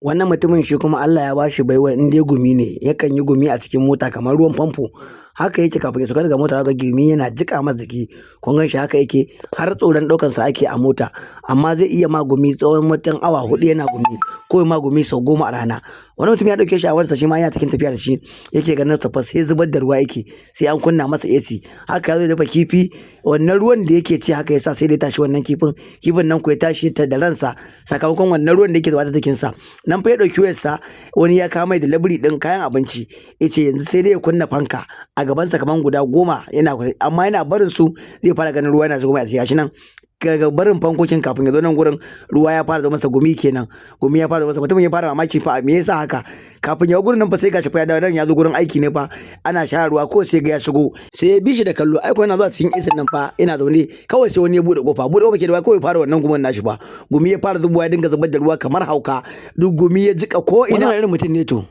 Wannan mutumin shi kuma Allah ya bashi baiwar in dai gumi ne, yakan yi gumi a cikin mota kamar ruwan famfo. Haka yake, kafin ya sauka daga mota zaka ga gumi yana jiƙa masa jiki. Kun gan shi, haka yake, har tsoron ɗaukansa ake a mota. Amma zai iya ma gumi tsawon wajen awa 4 yana gumi, ko ya ma gumi sau 10 a rana. Wani mutum ya ɗauke shi a wayarsa, shi ma yana cikin tafiya da shi, yake ganin sa fa sai zubar da ruwa yake, sai an kunna masa AC. Haka ya zo dafa kifi, wannan ruwan da yake ci haka ya sa sai da ya tashi wannan kifin. Kifin nan ko ya tashi ta da ransa sakamakon wannan ruwan da yake zuba ta jikinsa. Nan fa ya ɗauki wayarsa, wani ya kawo mai delivery ɗin kayan abinci. Ya ce yanzu sai dai ya kunna fanka a gabansa kamar guda 10 yana, amma yana barin su zai fara ganin ruwa yana zubo mai a jiki. Gashi nan daga barin fankokin, kafin ya zo nan gurin, ruwa ya fara zo masa, gumi kenan, gumi ya fara zo masa. Mutumin ya fara mamaki fa, me yasa haka? Kafin ya gurin nan fa, sai gashi fa ya dawo nan, ya zo gurin aiki ne fa ana share ruwa ko sai ga ya shigo. Sai ya bi shi da kallo. Ai ko yana zuwa cikin AC nan fa, ina zaune kawai sai wani ya bude kofa. Bude kofa ke da, kawai fara wannan gumin nashi fa, gumi ya fara zubowa, ya dinga zubar da ruwa kamar hauka, duk gumi ya jika ko ina. Wannan irin mutum ne to.